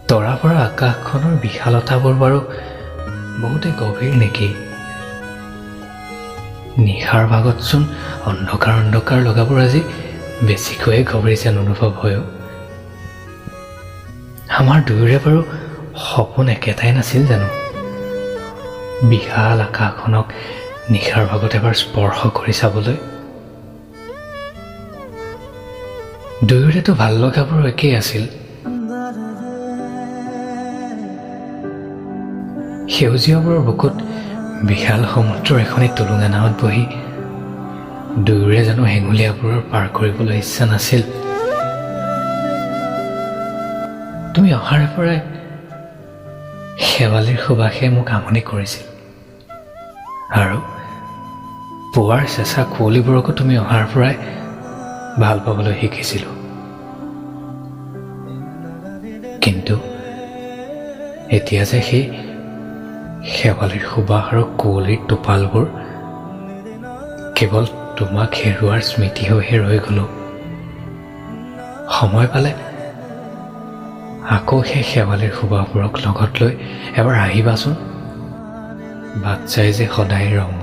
তৰা পৰা আকাশখনৰ বিশালতাবোৰ বাৰু বহুতে গভীৰ নেকি? নিশাৰ ভাগতচোন অন্ধকাৰ অন্ধকাৰ লগাবোৰ আজি বেছিকৈয়ে গভীৰ যেন অনুভৱ হয়। আমাৰ দুয়োৰে বাৰু সপোন একেটাই নাছিল জানো? বিশাল আকাশখনক নিশাৰ ভাগত এবাৰ স্পৰ্শ কৰি চাবলৈ। দুয়োৰেতো ভাল লগাবোৰ একেই আছিল। সেউজীয়াবোৰৰ বুকুত বিশাল সমুদ্ৰৰ এখনি টুলুঙা নাৱত বহি দুয়োৰে জানো হেঙুলীয়াবোৰৰ পাৰ কৰিবলৈ ইচ্ছা নাছিল? তুমি অহাৰে পৰাই শেৱালিৰ সুবাসে মোক আমনি কৰিছিল, আৰু পুৱাৰ চেঁচা কুঁৱলীবোৰকো তুমি অহাৰ পৰাই ভাল পাবলৈ শিকিছিলোঁ। কিন্তু এতিয়া যে সেই শেৱালিৰ সুবাস আৰু কুঁৱলীৰ টোপালবোৰ কেৱল তোমাক হেৰুৱাৰ স্মৃতি হৈহে ৰৈ গ'লো। সময় পালে আকৌ সেই শেৱালিৰ সুবাসবোৰক লগত লৈ এবাৰ আহিবাচোন। বাট চাই যে সদায় ৰওঁ।